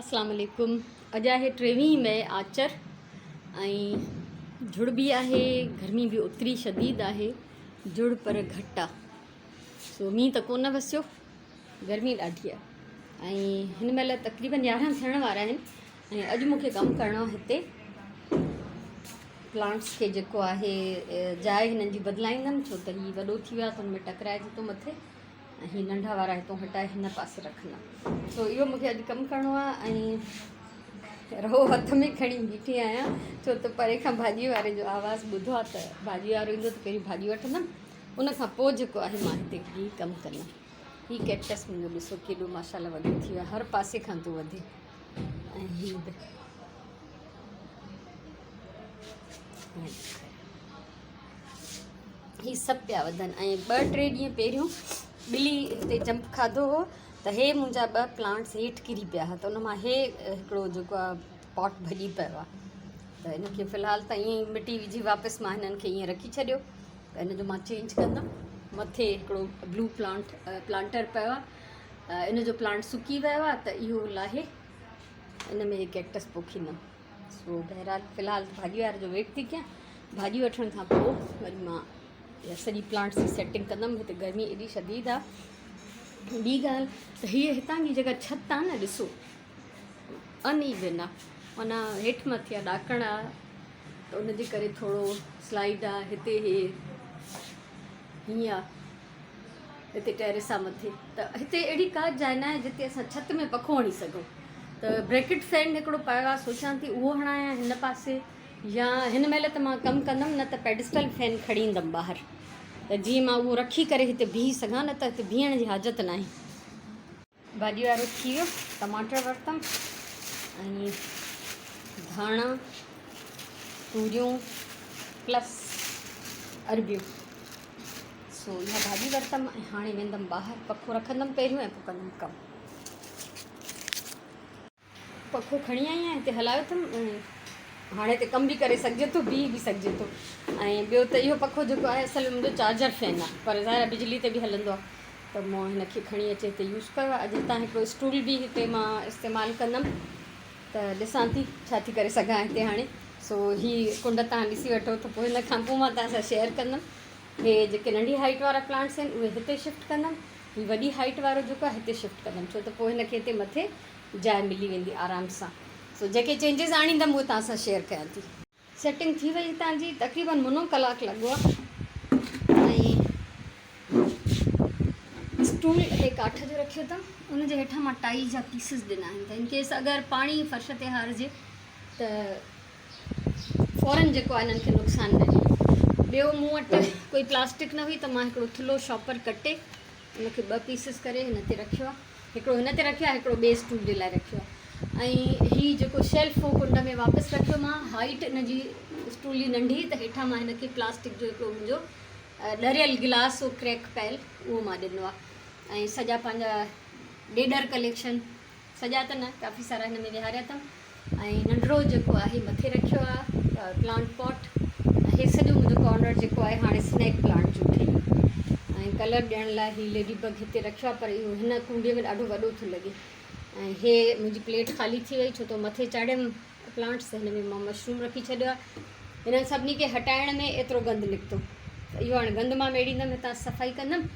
اسلام عليڪم اڄ آهي ٽيويهه مئي آچر ۽ جھڙ به آهي گرمي به اوتري شديد آهي جھڙ پر گھٽ آ سو مينهن ته ڪونه وسيو گرمي ڏاڍي آ ۽ هن مهل تقريبن يارهن ٿيڻ وارا آهن ۽ اڄ مونکي ڪم ڪرڻو آ هتي پلانٽس کي جيڪو آهي جاء هنن جي بدلائيندم ڇو ته هي وڏو ٿي ويو آ ته هن ۾ ٽڪرائجي ٿو مٿي ۽ هي ننڍا وارا هتون هٽائي هن پاسي رکندم سو اهو مونکي اڄ ڪم ڪرڻو آهي ۽ رئو هٿ ۾ کڻي بيٺي آهيان ڇو ته پري کان ڀاڄي واري جو آواز ٻڌو آهي ته ڀاڄي وارو ايندو ته پهرين ڀاڄي وٺندم ان کان پوء جيڪو آهي مان هتي بيهي ڪم ڪندم هي ڪيڪٽس منهنجو ڏسو ڪيڏو ماشاءالله وڏو ٿي ويو هر پاسي کان ٿو وڌي ۽ هي به هي سڀ پيا وڌن ۽ ٻه ٽي ڏينهن پهريون ٻلي هتي جمپ کاڌو هو ته هي منهنجا ٻه پلانٽس هيٺ ڪري پيا ته ان مان هي هڪڙو جيڪو آهي پاٽ ڀڄي پيو آهي ته ان کي في الحال ته ائين ئي مٽي وجهي واپس مان هنن کي ائين رکي ڇڏيو ته ان جو مان چينج ڪندم مٿي هڪڙو بلو پلانٽ پلانٽر پيو آهي ان جو پلانٽ سڪي ويو آهي ته اهو لاهي ان ۾ هي ڪيڪٽس پوکيندم سو بهرحال في الحال ته ڀاڄي واري جو ويٽ ٿي ڪيان ڀاڄي وٺڻ کان پوء وري مان اها سڄي پلانٽس جي سيٽنگ ڪندم هتي گرمي ايڏي شديد آ ٻي ڳالهه ته هيء هتان جي جيڪا ڇت آ نه ڏسو ان ايون آ معنيٰ هيٺ مٿي آ ڏاڪڻ آ ته ان جي ڪري ٿورو سلائيڊ آ هتي هي هيئن آ هتي ٽيرس آ مٿي ته هتي اهڙي ڪا جاء ناهي جتي اسان ڇت ۾ پکو هڻي سگهون ته بريڪٽ فين هڪڙو پيو آ سوچان ٿي اهو هڻايان هن پاسي يا هن مهل ته مان ڪم ڪندم نه ته پيڊسٽل فين کڻي ايندم ٻاهر ته جيئن مان اهو رکي ڪري هتي بيهي سگهان نه ته هتي بيهڻ جي حاجت ناهي. ڀاڄي وارو ٿي ويو ٽماٽر ورتم ۽ ڌاڻا توريون پلس اربيون سو اها ڀاڄي ورتم ۽ هاڻي ويندم ٻاهر پکو رکندم پهريون ۽ پوء ڪندم ڪم. پکو کڻي آئي آهيان هتي هلايو اٿم هاڻي هتي ڪم به ڪري سگهجي ٿو بيهي به سگهجي ٿو ۽ ٻيو ته اهو پکو جيڪو آهي اصل ۾ منهنجو چارجر فين آهي پر ظاهر آهي بجلي تي به هلندو آهي ته مون هن کي کڻي اچي هتي يوز ڪيو آهي اڄ هتان هڪڙو اسٽول به هتي مان استعمال ڪندم ته ڏسان ٿي ڇا ٿي ڪري سگهان هتي هاڻي سو هي ڪنڊ تان ڏسي وٺو ته پوء هن کان پوء مان توهان سان شيئر ڪندم هي جيڪي ننڍي هائيٽ وارا پلانٽس آهن اهي هتي شفٽ ڪندم هي وڏي هائيٽ وارو جيڪو آهي هتي شفٽ ڪندم ڇو ته پوء هن کي هتي مٿي جاء ملي ويندي آرام سان سو جيڪي چينجز آڻيندم اهي توهان سان شيئر ڪيان ٿي. سيٽنگ ٿي وئي هتان جي تقريبن منو ڪلاڪ لڳو آهي ۽ اسٽول هي ڪاٺ جو رکيو اٿم ان جي هيٺان مان ٽائل جا پيسز ڏنا آهن ته ان ڪيس اگر پاڻي فرش تي هارجي ته فورن جيڪو آهي انهن کي نقصان نه ڏئي. ٻيو مون وٽ ڪوئي پلاسٽڪ نه هئي ته مان هڪڙو ٿلهو شاپر ڪٽي ان کي ٻه پيسز ڪري هن تي رکيو آهي. هڪڙو هن تي رکيو آهي هڪڙو ٻئي اسٽول جي لاء رکيو آهي ۽ هي جيڪو شيلف هو ڪنڊ ۾ واپس رکيو مان هائيٽ ان جي اسٽول جي ننڍي ته هيٺان مان هن کي پلاسٽڪ جو هڪڙو منهنجو ڏريل گلاس هو ڪريڪ پيل اهو مان ڏنو آهي ۽ سڄا پنهنجا ڏيڏر ڪليڪشن سڄا ته نه ڪافي سارا هن ۾ ويهاريا اٿم ۽ ننڍڙو جيڪو آهي مٿي رکيو آهي پلانٽ پاٽ هي سڄو منهنجو ڪارنر جيڪو آهي هاڻي سنيڪ پلانٽ جو ٺهي ويو ۽ ڪلر ڏيڻ لاء هي ليڊي بگ هتي رکيو آهي پر اهو هن ڪونڊي ۾ ڏاڍو وڏو ٿو لڳي ۽ هي منهنجي پليٽ خالي ٿي وئي ڇو ته مٿي چاڙهيم پلانٽس هن ۾ مان مشروم رکي ڇڏيو آهي هنن سڀني کي هٽائڻ ۾ ايترو گند نڪتو ته اهو هاڻي گند مان ميڙيندم هتان صفائي ڪندم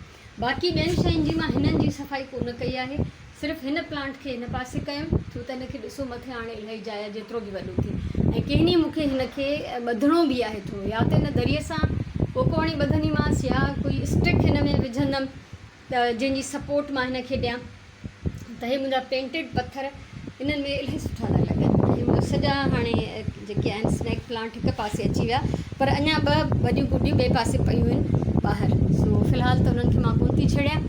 باقي ٻين شين جي مان هنن جي صفائي ڪو نه ڪئي آهي صرف هن پلانٽ کي هن پاسي ڪيم ڇو ته هن کي ڏسو مٿي هاڻي الائي جاء آهي جيترو به وڏو ٿي ۽ ڪنهن ڏينهن مون کي هن کي ٻڌڻو به آهي ٿورو يا ته هن دريء سان ڪوڪو هڻي ٻڌنديمانس يا ڪوئي اسٽڪ هن ۾ وجهندم ته جنهن جي سپورٽ مان هن کي ڏيان ته هي منهنجا پينٽيڊ پٿر انهن ۾ الاهي سٺا ٿا لڳن هي منهنجا سڄا هاڻي جيڪي آهن سنيڪ پلانٽ هڪ پاسي اچي ويا پر اڃا ٻه وڏيون ڪونڊيون ٻئي پاسي پيون آهن ٻاهر سو في الحال ته انهن کي مان ڪونه ٿي ڇيڙيان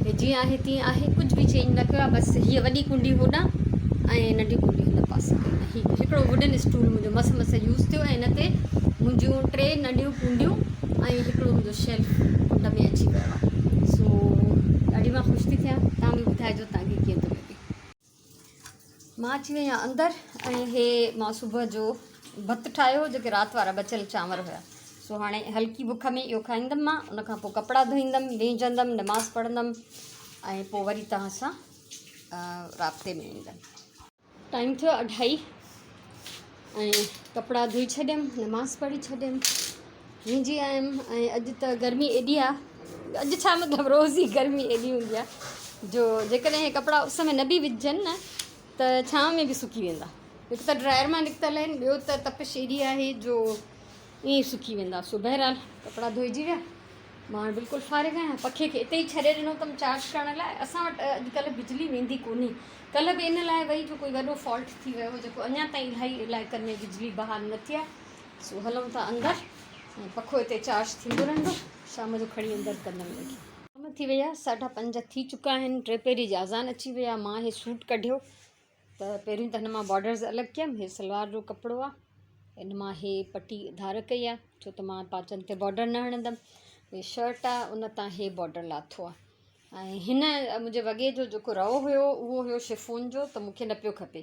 هي جيئن آهي تيئن آهي ڪجهه به چينج نه ڪيو آهي بس هيء وڏي ڪونڊي هوڏانهن ۽ ننڍي ڪونڊي هن پاسي ڪئي آهي هي هڪڙو ووڊن اسٽول منهنجو مس مس يوز ٿيو ۽ هن تي منهنجون ٽي ننڍيون ڪونڊيون ۽ هڪڙو منهنجو شيلف ڪنڊ ۾ اچي ويو آهي سو ڏاڍي مان خوش ٿي ٿيان توهان به ٻڌائجو توهان کي ڪيئن ٿو لڳي. مان اچي وئي آهيان اندر ۽ هي مان صبح جو ڀت ٺاهيو هو جيڪي رات وارا بچيل چانور هيا سو هاڻي هلڪي بک ۾ اهو کائيندم مان ان کان پوء ڪپڙا ڌوئيندم ويهجندم نماز پڙهندم ۽ پوء وري توهان سان رابطي ۾ ايندم. ٽائيم ٿيو اڍائي ۽ ڪپڙا ڌوئي ڇڏيم نماز پڙهي ڇڏيم وهنجي آيم ۽ اڄ ته گرمي ايڏي آ اڄ ڇا مطلب روز ئي گرمي ايڏي هوندي آ جو جيڪڏهن هي ڪپڙا اس ۾ نه به وجهجن نه ته ڇانو ۾ به سڪي ويندا هڪ ته ڊرائر مان نڪتل آهن ٻيو ته تپش ايڏي آهي جو ائين ئي سڪي ويندا سو بهرحال ڪپڙا ڌوئجي ويا مان هاڻي بلڪل فارغ آهيان پکي کي اتي ئي ڇڏي ڏنو اٿم چارج ڪرڻ لاء اسان وٽ اڄڪلهه بجلي ويندي ڪونهي ڪلهه به ان لاء وئي جو ڪوئي وڏو فالٽ ٿي ويو هو جيڪو اڃا تائين الاهي علائقن ۾ بجلي بحال نه ٿي آهي سو هلون ٿا اندر ۽ پکو اتي چارج ٿيندو رهندو شام جو کڻي اندر ڪندم ان کي. شام ٿي وئي آهي ساڍا پنج ٿي چڪا آهن ٽي پهري جي اذان اچي وئي آهي مان هي سوٽ ڪڍيو ته پهريون ته هن مان بارڊرز الڳ ڪيم هي سلوار جو ڪپڙو آ ان مان هي پٽي ڌار ڪئي آ ڇو ته مان پاچن تي بارڊر نه هڻندم هي شرٽ آ ان تان هي بارڊر لاٿو آ ۽ هن منهنجي وڳي جو جيڪو رئو هيو اهو هيو شفون جو ته مونکي نه پيو کپي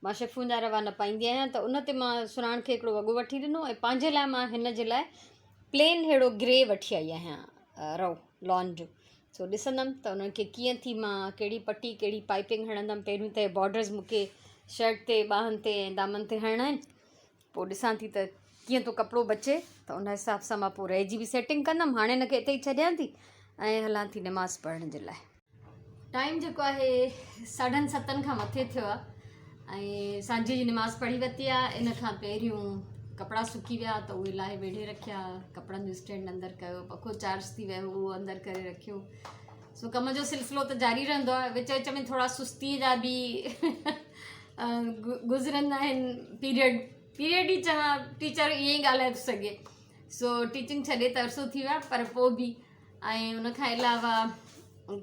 مان شفون جا روا نه پائيندي آهيان ته ان تي مان سراڻ کي هڪڙو وڳو وٺي ڏنو ۽ پنهنجي لاء مان هن جي لاء پلين ههڙو گري وٺي آئي آهيان رئو لان جو سو ڏسندم ته انهن کي ڪيئن ٿي مان ڪهڙي پٽي ڪهڙي پائپنگ هڻندم پهريون ته بارڊرز مون کي شرٽ تي ٻانهن تي ۽ دامن تي هڻڻا آهن پوء ڏسان ٿي ته ڪيئن ٿو ڪپڙو بچي ته ان حساب سان مان پوء رئي جي به سيٽنگ ڪندم هاڻي هن کي اتي ئي ڇڏيان ٿي ۽ هلان ٿي نماز پڙهڻ جي لاء. ٽائيم جيڪو آهي ساڍن ستن کان مٿي ٿيو آهي ۽ سانجهي جي نماز پڙهي ورتي آهي ان کان پهريون ڪپڙا سڪي ويا ته اهي لاهي ويڙهي رکيا ڪپڙن جو اسٽينڊ اندر ڪيو پکو چارج ٿي ويو اهو اندر ڪري رکيو سو ڪم جو سلسلو ته جاري رهندو آهي وچ وچ ۾ ٿورا سستي جا به گذرندا آهن پيريڊ پيريڊ ئي چوان ٽيچر ائين ئي ڳالهائي ٿو سگهي سو ٽيچنگ ڇڏي ته عرصو ٿي ويو آهي پر پوء به ۽ ان کان علاوه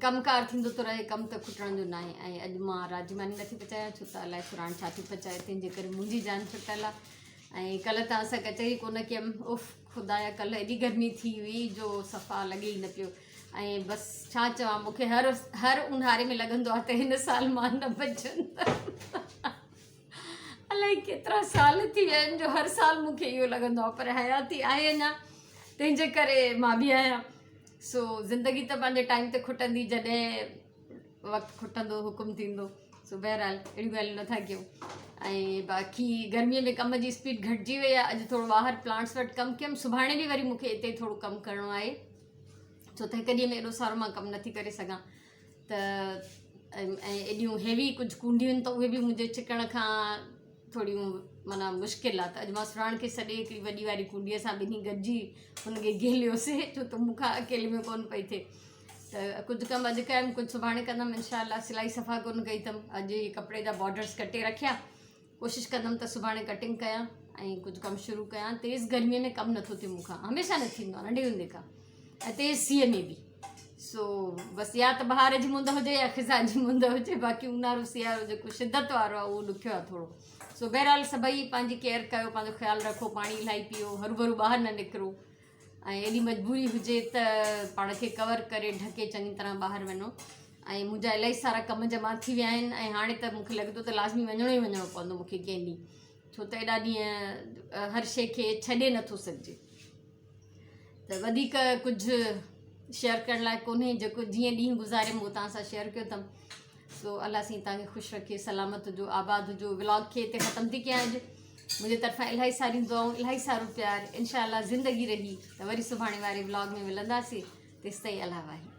ڪم ڪار ٿيندو ٿو رهي ڪم ته کٽڻ جو ناهي ۽ اڄ مان رات جي ماني نٿي پچايان ڇو ته الائي سراڻ ڇا ٿي پچائي تنهن جي ڪري منهنجي جان ڇٽل آهي ۽ ڪلهه توهان سان ڪچهري ڪونه ڪيم اف خدايا ڪلهه ايڏي گرمي ٿي هئي جو صفا لڳي ئي نه پيو ۽ بس ڇا چوان مونکي هر هر اونهاري ۾ لڳندو آهي ته هن سال مان نه بچندم الائي ڪيترا سال ٿي ويا آهن جو هر سال مون کي اهو لڳندو آهي پر حياتي آهي اڃا تنهن جي ڪري مان به آهيان سو زندگي ته پنهنجي ٽائيم تي کٽندي جڏهن وقت کٽندو حڪم ٿيندو سو بهرحال اهڙيون ڳالهيون نٿا ڪيون ۽ باقي گرميء ۾ ڪم جي اسپيڊ گهٽجي وئي آهي اڄ ٿورو ٻاهر پلانٽس وٽ ڪم ڪيم سڀاڻي به وري مون کي اتي ٿورو ڪم ڪرڻو آهي ڇو ته هڪ ڏينهن ۾ ايڏو سارو مان ڪم نٿي ڪري سگهان ته ۽ ايڏيون هيوي ڪجهه ڪونڊيون آهن ته اهي به منهنجي ڇڪڻ کان ٿوريون معنيٰ مشڪل آهي ته اڄ مان سراڻ کي سڏي هڪڙي وڏي واري ڪونڊيء سان ٻنهي گڏجي هن کي گهليوسي ڇو ته مون کان اڪيلي ۾ ڪونه پئي ٿئي ته ڪجهه ڪم اڄ ڪيم ڪجهه سڀاڻي ڪندم انشاء الله سلائي صفا ڪونه ڪئي اٿم اڄ هي ڪپڙي جا بارڊرس ڪٽي رکيا ڪوشش ڪندم ته سڀاڻي ڪٽنگ ڪيان ۽ ڪجهه ڪم شروع ڪيان تيز گرميء ۾ ڪم نٿو ٿئي مون کان هميشه نه ٿيندو آهي ننڍي هوندي کان ۽ تيز سيء ۾ به سو بس يا ته بهار جي مند هجي يا خزان جي مند هجي باقي اونهارو سيارو جيڪو شدت وارو آهي اهو ڏکيو آهي ٿورو سو بهرحال سڀئي پنهنجي ڪيئر ڪيو پنهنجو خيال رکو پاڻي الاهي پيئو هروڀرو ٻاهر نه نڪرو ۽ ايڏي مجبوري هجي ته پاڻ کي ڪور ڪري ڍڪي چڱي طرح ٻاهر وڃو ۽ منهنجا الاهي سارا ڪم جمع ٿي ويا آهن ۽ هاڻي ته مونکي لڳي ٿو ته لازمي وڃڻو ئي وڃڻو پوندو مونکي ڪنهن ڏينهن ڇو ته ايڏا ڏينهن هر شيء کي ڇڏي نٿو سگهجي ته وڌيڪ ڪجهه شيئر ڪرڻ لاء ڪونهي جيڪو جيئن ڏينهن گذاريم اهو توهان سان شيئر ڪيو اٿم سو الله سائين توهان کي خوش رکي سلامت هجو آباد هجو ولاگ کي هتي ختم ٿي ڪيان اڄ منهنجي طرفان الاهي ساريون دعائون الاهي سارو پيار انشاء الله زندگي رهي ته وري سڀاڻي واري ولاگ ۾ ملنداسين تيستائين الله واهي.